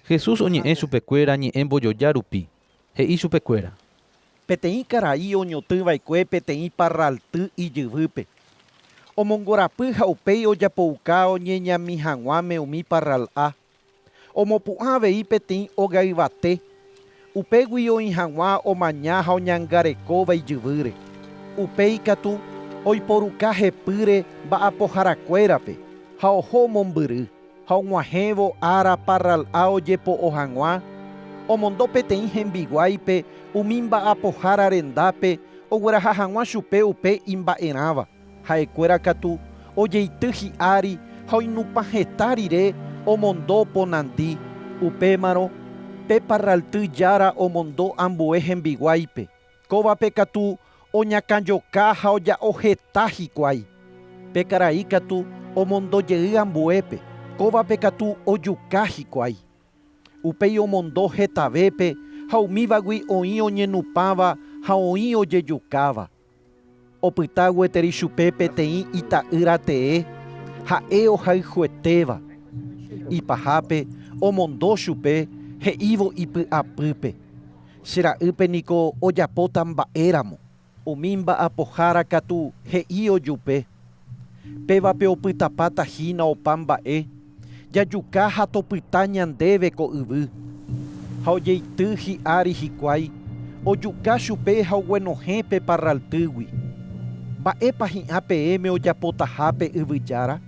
Jesús oñe'ẽ chupekuéra ñe'ẽ mbojoja rupi, he'i chupekuéra. Peteĩ karai oñotỹ va'ekue peteĩ parralty ijyvýpe. Omongorapy ha upéi ojapouka oñeñami hag̃uáme umi parral'a. Omopu'ã avei peteĩ óga yvate, upégui oĩ hag̃ua omaña ha oñangarekóva ijyvýre. Upéi katu oiporuka hepýre mba'apoharakuérape ha oho mombyry. Ha og̃uahẽvo ára parral'a ojepo'o hag̃ua, omondo peteĩ hembiguáipe umi mba'apohára rendápe ogueraha hag̃ua chupe upe imba'erãva. Ha'ekuéra katu ojeity hi'ári ha oinupã heta rire omondo ponandi. Upémarõ pe parralty jára omondo ambue hembiguáipe. Kóvape katu oñakãjoka ha oja'o heta hikuái. Pe karai katu omondo jey ambuépe, kóvape katu ojuka hikuái. Upéi omondo hetavépe ha umívagui oĩ oñenupãva ha oĩ ojejukáva. Opyta gueteri chupe peteĩ ita'ýra tee, ha'e ohayhuetéva. Ipahápe omondo chupe he'ívo ipy'apýpe, Che ra'ýpe niko ojapóta mba'e ramo. Umi mba'apohára katu he'i ojupe, Pévape opytapáta hína opa mba'e, jajuka ha topyta ñandéve ko yvy. Ha ojeity hi'ári hikuái, ojuka chupe ha oguenohẽ pe parraltýgui. Mba'épa hi'ã peẽme ojapotaha pe yvy jára?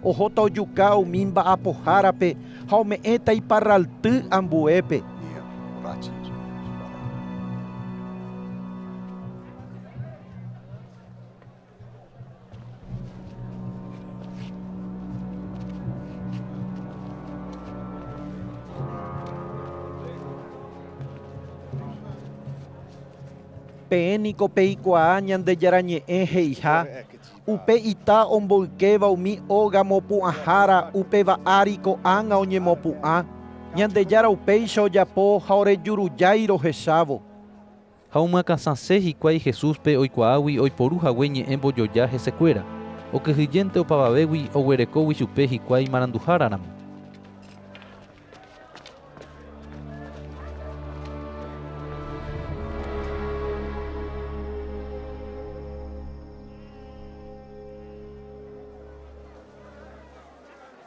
Ohóta ojuka umi mba'apohárape ha ome'ẽta iparralty ambuépe. Peẽ niko peikuaa Ñandejára Ñe'ẽ he'iha, Upe ita omboykéva umi óga mopu'ãhára upéva ári ko'ág̃a oñemopu'ã, Ñandejára upéicha ojapo ha orejurujái rohechávo. Ha omyakãsãse hikuái Jesúspe oikuaágui oiporu hague ñe'ẽ mbojoja hesekuéra, okyhyjénte opavavégui oguerekógui chupe hikuái maranduhára ramo.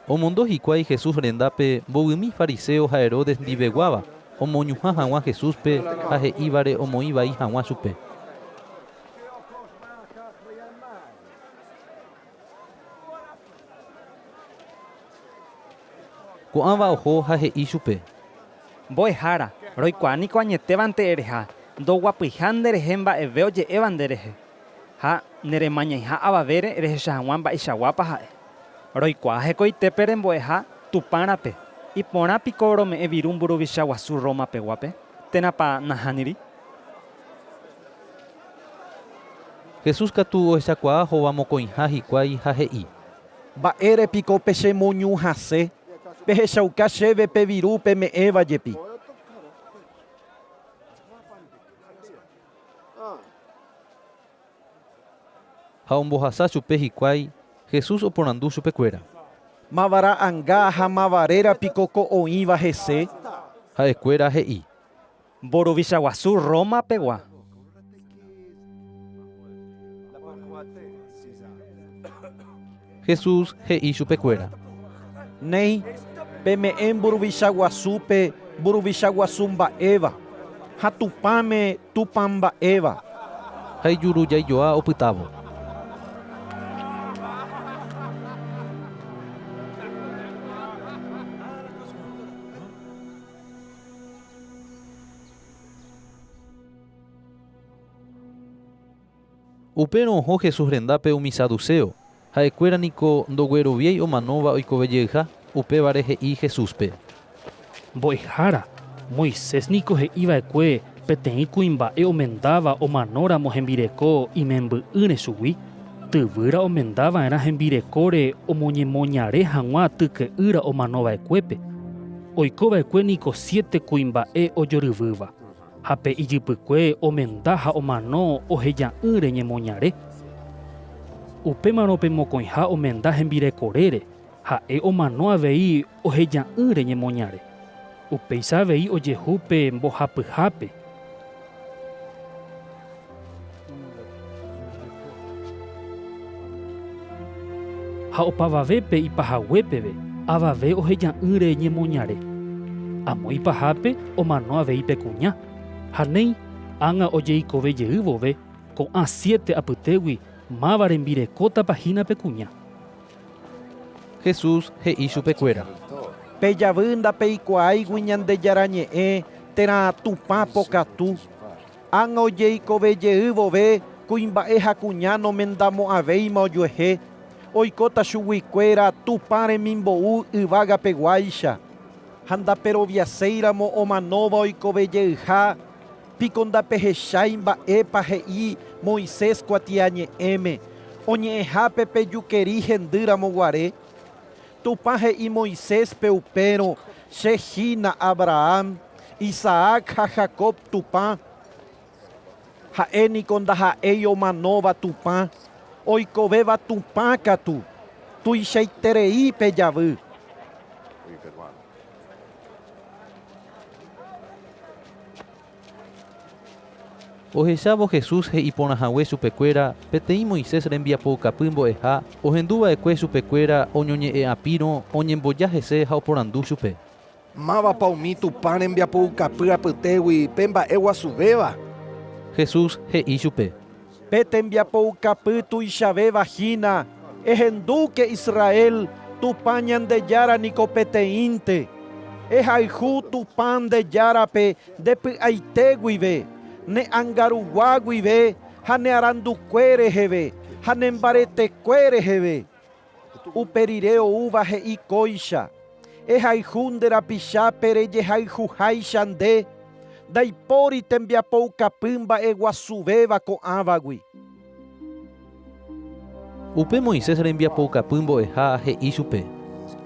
Omondo hikuái Jesús rendápe mbovymi fariséo ha Herodes ndiveguáva, omoñuhã hag̃ua Jesúspe ha he'ívare omoĩ vai hag̃ua chupe. Ko'ãva oho ha he'i chupe. Mbo'ehára, roikuaa niko añetévante ereha, ndoguapyiha nderehe mba'eve oje'éva nderehe, ha neremañaiha avavére rehecha hag̃ua mba'eichaguápa ha'e. Roikuaa hekoitépe rembo'eha Tupã rape. Iporã piko rome'ẽ viru mburuvicha guasu Roma peguápe, térãpa nahániri? Jesús katu ohechakuaa hova mokõiha hikuái ha he'i. Mba'ére piko pechemoñuhãse, pehechauka chéve pe viru peme'ẽva jepi? Ha ombohasa chupe hikuái, Jesús oporandu chupekuéra. Máva ra'anga ha máva réra piko ko oĩva hese? Ha'ekuéra he'i. Mburuvicha guasu Roma pegua. Jesús he'i chupekuéra. Néi, peme'ẽ mburuvicha guasúpe mburuvicha guasu mba'éva, ha Tupãme Tupã mba'éva. Ha ijurujaijoa opytávo. Upérõ oho Jesús rendápe umi saduséo, ha'ekuéra niko ndogueroviái omanóva oikove jeyha, upévare he'i Jesúspe. Mbo'ehára, Moisés niko he'i va'ekue peteĩ kuimba'e omendáva omanóramo hembireko imemby'ỹre chugui, tyvýra omenda va'erã hembirekóre omoñemoñare hag̃ua tyke'ýra omano va'ekuépe. Oiko va'ekue niko siete kuimba'e ojoryvýva, ha pe ijypykue omenda ha omano oheja'ỹre ñemoñare. Upémarõ pe mokõiha omenda hembirekorére, ha'e omano avei oheja'ỹre ñemoñare. Upéicha avei ojehu pe mbohapyhápe. Ha opavavépe ipahague peve, avave oheja'ỹre ñemoñare. Amo ipahápe omano avei pe kuña. Ha néi, ág̃a ojeikove jey vove, ko'ã siete apytégui máva rembirekótapa hína pe kuña. Jesús he'i chupekuéra. Pejavy ndapeikuaáigui Ñandejára Ñe'ẽ térã Tupã pokatu. Ág̃a ojeikove jey vove kuimba'e ha kuña nomendamo'ãvéima ojuehe, oikóta chuguikuéra Tupã remimbou yvágapeguáicha. Ha ndaperoviaséiramo omanóva oikove jeyha, piko ndapehechái mba'épa he'i Moisés kuatiañe'ẽme, oñe'ẽhápe pe jukeri hendýramo guare? Tupã he'i Moiséspe upérõ, Che hína Abraham, Isaac ha Jacob Tupã. Ha'e niko ndaha'éi omanóva Tupã, oikovéva Tupã katu, tuichaiterei pejavy. Ohechávo Jesús he'i porãhague chupekuéra peteĩ Moisés rembiapoukapy mbo'eha ohenduva'ekue chupekuéra oñoñe'ẽ'apírõ oñemboja hese ha oporandu chupe. Mávapa umi Tupã rembiapoukapy apytégui pe mba'e guasuvéva? Jesús he'i chupe. Pe tembiapoukapy tuichavéva hína, Ehendúke Israel, Tupã Ñandejára niko peteĩnte. Ehayhu Tupã nde Járape nde py'aite guive, ne angarugua guive ha ne arandukue reheve ha ne mbaretekue reheve. Upe rire oúva he'i kóicha, Ehayhu nde rapichápe rejehayhuháicha nde, ndaipóri tembiapoukapy mba'eguasuvéva ko'ãvagui. Upe Moisés rembiapoukapy mbo'eha he'i chupe.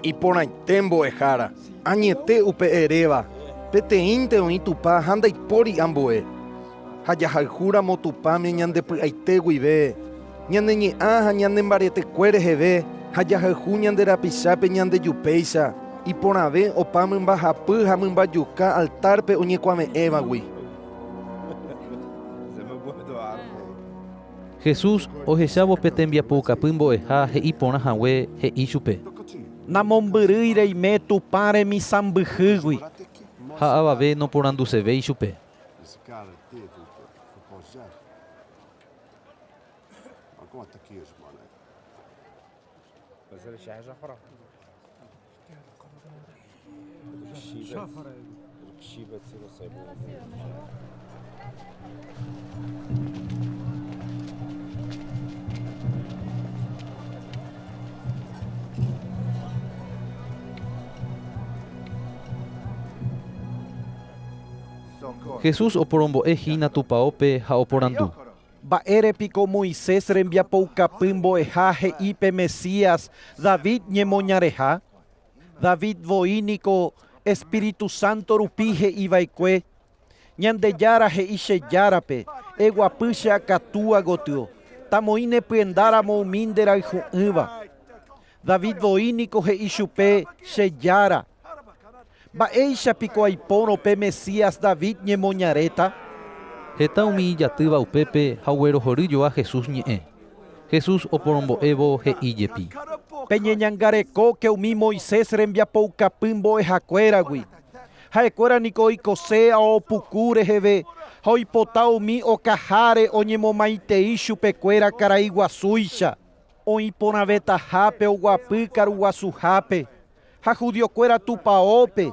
Iporãite mbo'ehára, añete upe eréva, peteĩnte oĩ Tupã ha ndaipóri ambue. Ha jahayhúramo Tupãme ñande py'aite guive, ñane ñe'ã ha ñane mbaretekue reheve ha jahayhu ñande rapichápe ñande jupéicha, iporãve opa mymbahapy ha mymbajuka altárpe oñekuave'ẽvagui. Jesús ohechávo pe tembiapoukapy mbo'eha he'i porã hague, he'i chupe. Namombyrýi reime Tupã remisãmbyhýgui. Ha avave noporandusevéi chupe. Jesús oporombo'e hína tupaópe ha oporandu. Mba'ére piko Moisés rembiapoukapy mbo'eha he'i pe Mesías David ñemoñareha? David voi niko Espíritu Santo rupi he'i va'ekue, Ñandejára he'i che Járape, Eguapy che akatúa gotyo, tamoĩ ne pyendáramo umi nde rayhu'ỹva. David voi niko he'i chupe, Che Jára. Mba'éicha piko aipórõ pe Mesías David ñemoñaréta? Heta umi ijatýva upépe ha oguerohory joa Jesús ñe'ẽ. Jesús oporombo'évo he'i jepi. Peñeñangarekóke umi Moisés rembiapoukapy mbo'ehakuéragui. Ha'ekuéra niko oikose ao puku reheve ha oipota umi okaháre oñemomaitei chupekuéra karai guasúicha. Oĩ porãvetahápe oguapy karuguasuhápe ha judiokuéra tupaópe,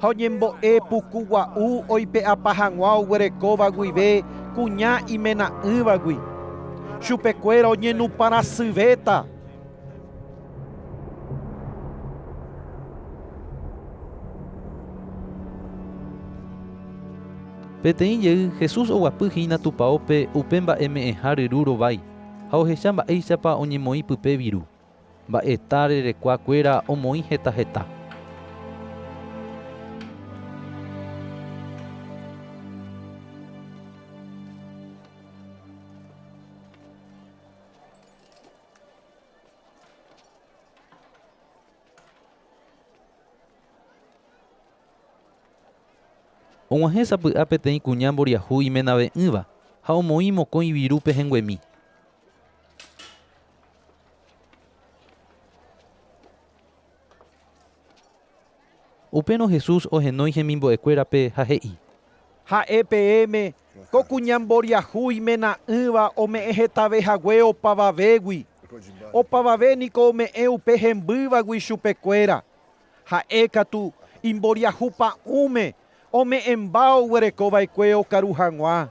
ha oñembo'e puku gua'u oipe'apa hag̃ua oguerekóva guive kuña imena'ỹvagui. Chupekuéra oñenupãrasyvéta. Peteĩ jey Jesús oguapy hína tupaópe upe mba'e me'ẽha ryru rovái, ha ohecha mba'éichapa oñemoĩ pype viru. Mba'eta rerekua kuéra omoĩ heta heta. Og̃uahẽ sapy'a peteĩ kuña mboriahu imenave'ỹva ha omoĩ mokõi viru pehẽnguemi. Upérõ Jesús ohenói hemimbo'ekuérape ha he'i. Ha'e peẽme, ko kuña mboriahu imena'ỹva ome'ẽ hetave hague opavavégui. Opavave niko ome'ẽ upe hembývagui chupekuéra. Ha'e katu imboriahu pa'ũme ome'ẽmba oguerekova'ekue okaru hag̃ua.